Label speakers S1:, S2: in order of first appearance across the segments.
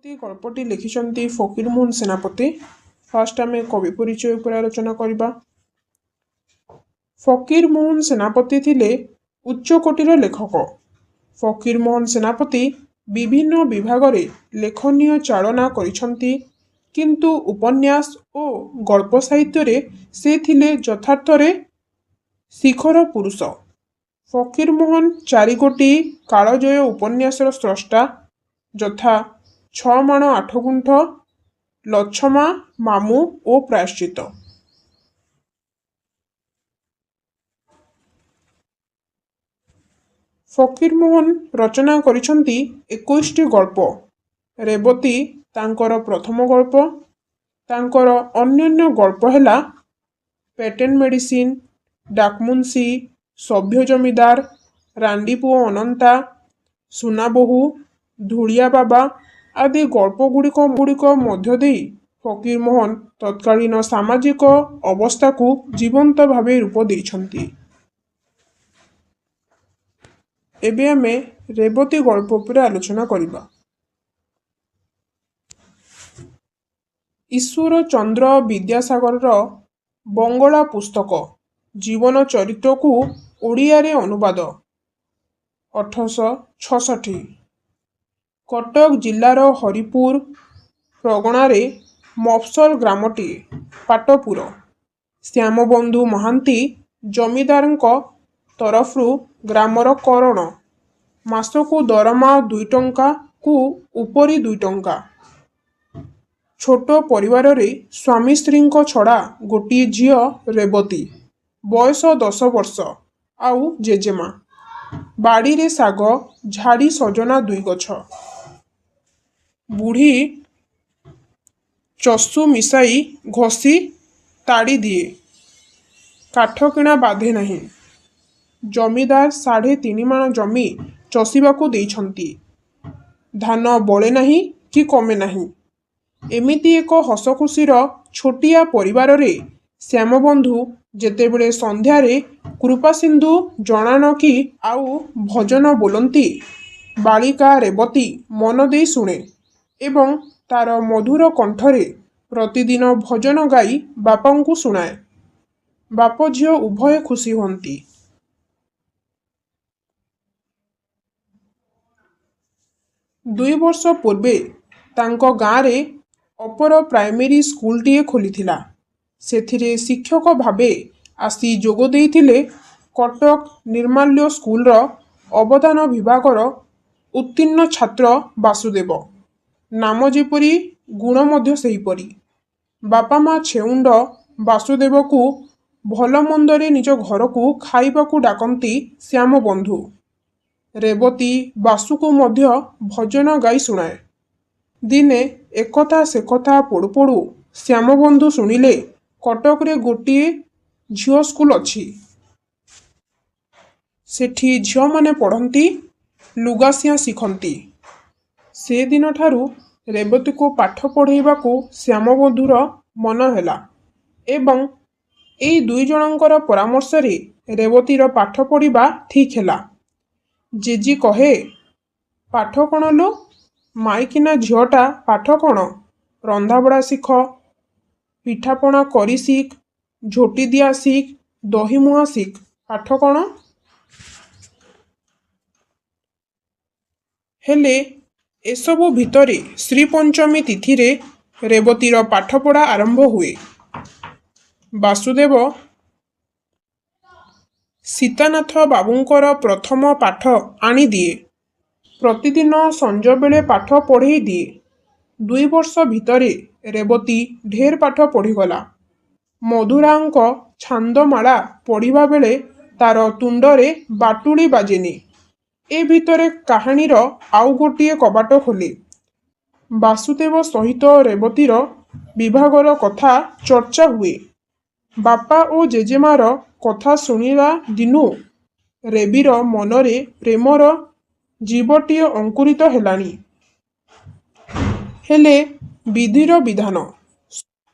S1: ଗଳ୍ପଟି ଲେଖିଛନ୍ତି ଫକୀରମୋହନ ସେନାପତି। ଫାଷ୍ଟ ଆମେ କବି ପରିଚୟ ଉପରେ ଆଲୋଚନା କରିବା। ଫକୀରମୋହନ ସେନାପତି ଥିଲେ ଉଚ୍ଚକୋଟୀର ଲେଖକ। ଫକୀରମୋହନ ସେନାପତି ବିଭିନ୍ନ ବିଭାଗରେ ଲେଖନୀୟ ଚାଳନା କରିଛନ୍ତି, କିନ୍ତୁ ଉପନ୍ୟାସ ଓ ଗଳ୍ପ ସାହିତ୍ୟରେ ସେ ଥିଲେ ଯଥାର୍ଥରେ ଶିଖର ପୁରୁଷ। ଫକୀରମୋହନ ଚାରିଗୋଟି କାଳଜୟ ଉପନ୍ୟାସର ସ୍ରଷ୍ଟା, ଯଥା ଛଅମାଣ ଆଠଗୁଣ୍ଠ, ଲଛମା, ମାମୁଁ ଓ ପ୍ରାୟଶ୍ଚିତ୍ତ। ଫକୀରମୋହନ ରଚନା କରିଛନ୍ତି 21ଟି ଗଳ୍ପ। ରେବତୀ ତାଙ୍କର ପ୍ରଥମ ଗଳ୍ପ। ତାଙ୍କର ଅନ୍ୟାନ୍ୟ ଗଳ୍ପ ହେଲା ପେଟେଣ୍ଟ ମେଡିସିନ, ଡାକମୁନ୍ସି, ସଭ୍ୟ ଜମିଦାର, ରାଣ୍ଡିପୁଅ ଅନନ୍ତା, ସୁନାବୋହୂ, ଧୂଳିଆ ବାବା ଆଦି ଗଳ୍ପଗୁଡ଼ିକ ମଧ୍ୟ ଦେଇ ଫକୀରମୋହନ ତତ୍କାଳୀନ ସାମାଜିକ ଅବସ୍ଥାକୁ ଜୀବନ୍ତ ଭାବେ ରୂପ ଦେଇଛନ୍ତି। ଏବେ ଆମେ ରେବତୀ ଗଳ୍ପ ଉପରେ ଆଲୋଚନା କରିବା। ଈଶ୍ୱରଚନ୍ଦ୍ର ବିଦ୍ୟାସାଗରର ବଙ୍ଗଳା ପୁସ୍ତକ ଜୀବନ ଚରିତ୍ରକୁ ଓଡ଼ିଆରେ ଅନୁବାଦ, 1866। କଟକ ଜିଲ୍ଲାର ହରିପୁର ପ୍ରଗଣାରେ ମଫସଲ ଗ୍ରାମଟିଏ, ପାଟପୁର। ଶ୍ୟାମବନ୍ଧୁ ମହାନ୍ତି ଜମିଦାରଙ୍କ ତରଫରୁ ଗ୍ରାମର କରଣ। ମାସକୁ ଦରମା 2 ଟଙ୍କାକୁ ଉପରି 2 ଟଙ୍କା। ଛୋଟ ପରିବାରରେ ସ୍ୱାମୀ ସ୍ତ୍ରୀଙ୍କ ଛଡ଼ା ଗୋଟିଏ ଝିଅ ରେବତୀ, ବୟସ 10 ବର୍ଷ, ଆଉ ଜେଜେମା। ବାଡ଼ିରେ ଶାଗ, ଝାଡ଼ି ସଜନା ଦୁଇଗଛ। ବୁଢ଼ୀ ଚଷୁ ମିଶାଇ ଘଷି ତାଡ଼ିଦିଏ। କାଠକିଣା ବାଧେ ନାହିଁ। ଜମିଦାର ସାଢ଼େ ତିନିମାଣ ଜମି ଚଷିବାକୁ ଦେଇଛନ୍ତି। ଧାନ ବଳେ ନାହିଁ କି କମେ ନାହିଁ। ଏମିତି ଏକ ହସଖୁସିର ଛୋଟିଆ ପରିବାରରେ ଶ୍ୟାମବନ୍ଧୁ ଯେତେବେଳେ ସନ୍ଧ୍ୟାରେ କୃପାସିନ୍ଧୁ ଜଣାଣ କି ଆଉ ଭଜନ ବୋଲନ୍ତି, ବାଳିକା ରେବତୀ ମନଦେଇ ଶୁଣେ ଏବଂ ତାର ମଧୁର କଣ୍ଠରେ ପ୍ରତିଦିନ ଭଜନ ଗାଇ ବାପାଙ୍କୁ ଶୁଣାଏ। ବାପ ଝିଅ ଉଭୟେ ଖୁସି ହୁଅନ୍ତି। 2 ବର୍ଷ ପୂର୍ବେ ତାଙ୍କ ଗାଁରେ ଅପର ପ୍ରାଇମେରୀ ସ୍କୁଲଟିଏ ଖୋଲିଥିଲା। ସେଥିରେ ଶିକ୍ଷକ ଭାବେ ଆସି ଯୋଗ ଦେଇଥିଲେ କଟକ ନିର୍ମାଲ୍ୟ ସ୍କୁଲର ଅବଧାନ ବିଭାଗର ଉତ୍ତୀର୍ଣ୍ଣ ଛାତ୍ର ବାସୁଦେବ। ନାମ ଯେପରି ଗୁଣ ମଧ୍ୟ ସେହିପରି। ବାପା ମା ଛେଉଣ୍ଡ ବାସୁଦେବକୁ ଭଲମନ୍ଦରେ ନିଜ ଘରକୁ ଖାଇବାକୁ ଡାକନ୍ତି ଶ୍ୟାମବନ୍ଧୁ। ରେବତୀ ବାସୁକୁ ମଧ୍ୟ ଭଜନ ଗାଇ ଶୁଣାଏ। ଦିନେ ଏକଥା ସେକଥା ପଡ଼ୁ ପଡ଼ୁ ଶ୍ୟାମବନ୍ଧୁ ଶୁଣିଲେ କଟକରେ ଗୋଟିଏ ଝିଅ ସ୍କୁଲ ଅଛି। ସେଠି ଝିଅମାନେ ପଢ଼ନ୍ତି, ଲୁଗାସିଆଁ ଶିଖନ୍ତି। ସେଦିନଠାରୁ ରେବତୀକୁ ପାଠ ପଢ଼େଇବାକୁ ଶ୍ୟାମବନ୍ଧୁର ମନ ହେଲା ଏବଂ ଏଇ ଦୁଇଜଣଙ୍କର ପରାମର୍ଶରେ ରେବତୀର ପାଠ ପଢ଼ିବା ଠିକ୍ ହେଲା। ଜେଜୀ କହେ, ପାଠ କ'ଣ ଲୋ? ମାଇକିନା ଝିଅଟା ପାଠ କ'ଣ? ରନ୍ଧାବଢ଼ା ଶିଖ, ପିଠାପଣା କରି ଶିଖ, ଝୋଟିଦିଆ ଶିଖ, ଦହିମୁହାଁ ଶିଖ, ପାଠ କ'ଣ? ହେଲେ ଏସବୁ ଭିତରେ ଶ୍ରୀପଞ୍ଚମୀ ତିଥିରେ ରେବତୀର ପାଠପଢ଼ା ଆରମ୍ଭ ହୁଏ। ବାସୁଦେବ ସୀତାନାଥ ବାବୁଙ୍କର ପ୍ରଥମ ପାଠ ଆଣିଦିଏ। ପ୍ରତିଦିନ ସଞ୍ଜବେଳେ ପାଠ ପଢ଼େଇ ଦିଏ। 2 ବର୍ଷ ଭିତରେ ରେବତୀ ଢେର ପାଠ ପଢ଼ିଗଲା। ମଧୁରାଓଙ୍କ ଛାନ୍ଦମାଳା ପଢ଼ିବାବେଳେ ତାର ତୁଣ୍ଡରେ ବାଟୁଳି ବାଜେନି। ଏ ଭିତରେ କାହାଣୀର ଆଉ ଗୋଟିଏ କବାଟ ଖୋଲେ। ବାସୁଦେବ ସହିତ ରେବତୀର ବିଭାଘର କଥା ଚର୍ଚ୍ଚା ହୁଏ। ବାପା ଓ ଜେଜେମାର କଥା ଶୁଣିଲା ଦିନୁ ରେବୀର ମନରେ ପ୍ରେମର ଜୀବଟିଏ ଅଙ୍କୁରିତ ହେଲାଣି। ହେଲେ ବିଧିର ବିଧାନ।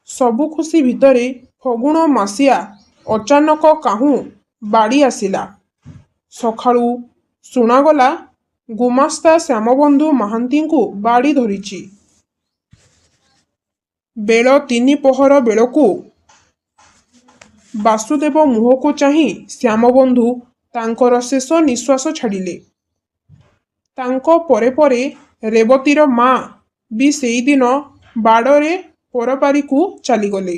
S1: ସବୁ ଖୁସି ଭିତରେ ଫଗୁଣମାସିଆ ଅଚାନକ କାହୁଁ ବାଡ଼ି ଆସିଲା। ସକାଳୁ ଶୁଣାଗଲା, ଗୁମାସ୍ତା ଶ୍ୟାମବନ୍ଧୁ ମହାନ୍ତିଙ୍କୁ ବାଡ଼ି ଧରିଚି। ବେଳ ତିନି ପହର ବେଳକୁ ବାସୁଦେବ ମୁହଁକୁ ଚାହିଁ ଶ୍ୟାମବନ୍ଧୁ ତାଙ୍କର ଶେଷ ନିଶ୍ୱାସ ଛାଡ଼ିଲେ। ତାଙ୍କ ପରେ ପରେ ରେବତୀର ମା ବି ସେଇଦିନ ବାଡ଼ରେ ପରପାରିକୁ ଚାଲିଗଲେ।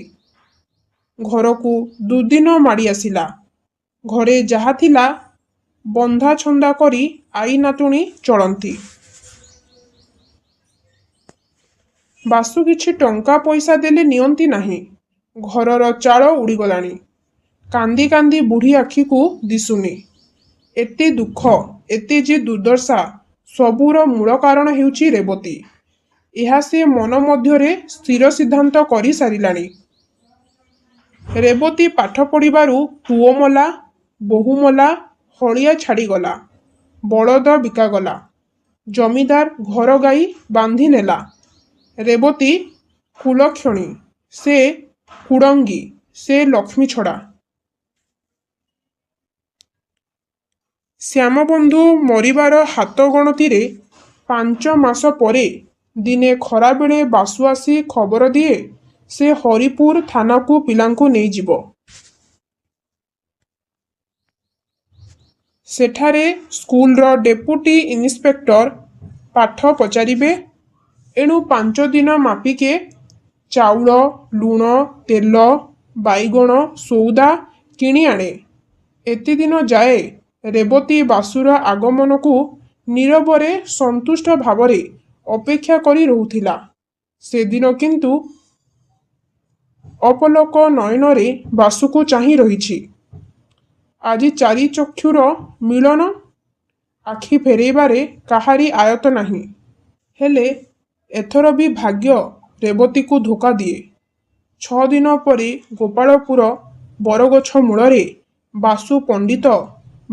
S1: ଘରକୁ ଦୁର୍ଦ୍ଦିନ ମାଡ଼ି ଆସିଲା। ଘରେ ଯାହା ଥିଲା ବନ୍ଧାଛନ୍ଦା କରି ଆଈ ନାତୁଣୀ ଚଳନ୍ତି। ବାସୁ କିଛି ଟଙ୍କା ପଇସା ଦେଲେ ନିଅନ୍ତି ନାହିଁ। ଘରର ଚାଳ ଉଡ଼ିଗଲାଣି। କାନ୍ଦି କାନ୍ଦି ବୁଢ଼ୀ ଆଖିକୁ ଦିଶୁନି। ଏତେ ଦୁଃଖ, ଏତେ ଯେ ଦୁର୍ଦ୍ଦଶା, ସବୁର ମୂଳ କାରଣ ହେଉଛି ରେବତୀ। ଏହା ସେ ମନ ମଧ୍ୟରେ ସ୍ଥିର ସିଦ୍ଧାନ୍ତ କରି ସାରିଲାଣି। ରେବତୀ ପାଠ ପଢ଼ିବାରୁ ପୁଅ ମଲା, ବୋହୂ ମଲା, ହଳିଆ ଛାଡ଼ିଗଲା, ବଳଦ ବିକାଗଲା, ଜମିଦାର ଘର ଗାଈ ବାନ୍ଧିନେଲା। ରେବତୀ କୁଲକ୍ଷଣୀ, ସେ କୁଡ଼ଙ୍ଗୀ, ସେ ଲକ୍ଷ୍ମୀଛଡ଼ା। ଶ୍ୟାମବନ୍ଧୁ ମରିବାର ହାତ ଗଣତିରେ 5 ମାସ ପରେ ଦିନେ ଖରାବେଳେ ବାସୁ ଆସି ଖବର ଦିଏ, ସେ ହରିପୁର ଥାନାକୁ ପିଲାଙ୍କୁ ନେଇଯିବ। ସେଠାରେ ସ୍କୁଲର ଡେପୁଟି ଇନିସ୍ପେକ୍ଟର ପାଠ ପଚାରିବେ। ଏଣୁ 5 ଦିନ ମାପିକେ ଚାଉଳ, ଲୁଣ, ତେଲ, ବାଇଗଣ ସଉଦା କିଣିଆଣେ। ଏତେଦିନ ଯାଏ ରେବତୀ ବାସୁର ଆଗମନକୁ ନୀରବରେ ସନ୍ତୁଷ୍ଟ ଭାବରେ ଅପେକ୍ଷା କରି ରହୁଥିଲା। ସେଦିନ କିନ୍ତୁ ଅପଲକ ନୟନରେ ବାସୁକୁ ଚାହିଁ ରହିଛି। ଆଜି ଚାରି ଚକ୍ଷୁର ମିଳନ। ଆଖି ଫେରାଇବାରେ କାହାରି ଆୟତ୍ତ ନାହିଁ। ହେଲେ ଏଥର ବି ଭାଗ୍ୟ ରେବତୀକୁ ଧୋକା ଦିଏ। 6 ଦିନ ପରେ ଗୋପାଳପୁର ବରଗଛ ମୂଳରେ ବାସୁ ପଣ୍ଡିତ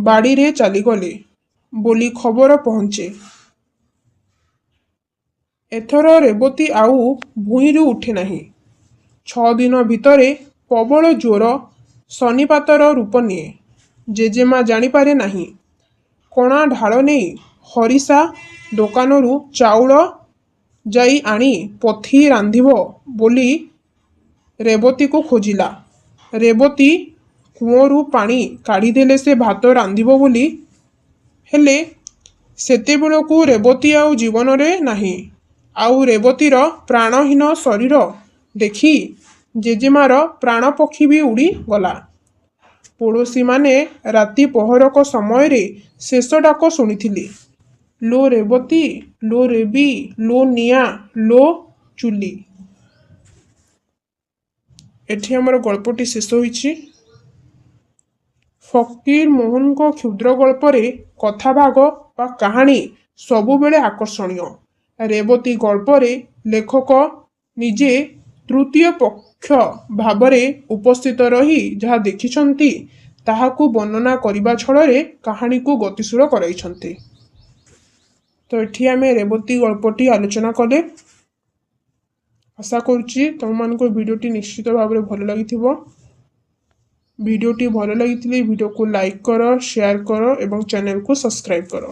S1: ବାଡ଼ିରେ ଚାଲିଗଲେ ବୋଲି ଖବର ପହଞ୍ଚେ। ଏଥର ରେବତୀ ଆଉ ଭୂଇଁରୁ ଉଠେ ନାହିଁ। 6 ଦିନ ଭିତରେ ପ୍ରବଳ ଜ୍ୱର ସନ୍ନିପାତର ରୂପ ନିଏ। ଜେଜେମା ଜାଣିପାରେ ନାହିଁ। କଣା ଢାଳ ନେଇ ହରିସା ଦୋକାନରୁ ଚାଉଳ ଯାଇ ଆଣି ପଥି ରାନ୍ଧିବ ବୋଲି ରେବତୀକୁ ଖୋଜିଲା। ରେବତୀ କୂଅରୁ ପାଣି କାଢ଼ିଦେଲେ ସେ ଭାତ ରାନ୍ଧିବ ବୋଲି। ହେଲେ ସେତେବେଳକୁ ରେବତୀ ଆଉ ଜୀବନରେ ନାହିଁ। ଆଉ ରେବତୀର ପ୍ରାଣହୀନ ଶରୀର ଦେଖି ଜେଜେମାର ପ୍ରାଣପକ୍ଷୀ ବି ଉଡ଼ିଗଲା। ପଡ଼ୋଶୀମାନେ ରାତି ପହରକ ସମୟରେ ଶେଷ ଡାକ ଶୁଣିଥିଲେ, "ଲୋ ରେବତୀ, ଲୋ ରେବୀ, ଲୋ ନିଆଁ, ଲୋ ଚୁଲି।" ଏଠି ଆମର ଗଳ୍ପଟି ଶେଷ ହୋଇଛି। ଫକୀର ମୋହନଙ୍କ କ୍ଷୁଦ୍ର ଗଳ୍ପରେ କଥାଭାଗ ବା କାହାଣୀ ସବୁବେଳେ ଆକର୍ଷଣୀୟ। ରେବତୀ ଗଳ୍ପରେ ଲେଖକ ନିଜେ ତୃତୀୟ ପକ୍ଷ ଭାବରେ ଉପସ୍ଥିତ ରହି ଯାହା ଦେଖିଛନ୍ତି, ତାହାକୁ ବର୍ଣ୍ଣନା କରିବା ଛଳରେ କାହାଣୀକୁ ଗତିଶୀଳ କରାଇଛନ୍ତି। ତ ଏଠି ଆମେ ରେବତୀ ଗଳ୍ପଟି ଆଲୋଚନା କଲେ। ଆଶା କରୁଛି ତୁମମାନଙ୍କୁ ଭିଡ଼ିଓଟି ନିଶ୍ଚିତ ଭାବରେ ଭଲ ଲାଗିଥିବ। ଭିଡ଼ିଓଟି ଭଲ ଲାଗିଥିଲେ ଭିଡ଼ିଓକୁ ଲାଇକ୍ କର, ସେୟାର କର ଏବଂ ଚ୍ୟାନେଲକୁ ସବସ୍କ୍ରାଇବ୍ କର।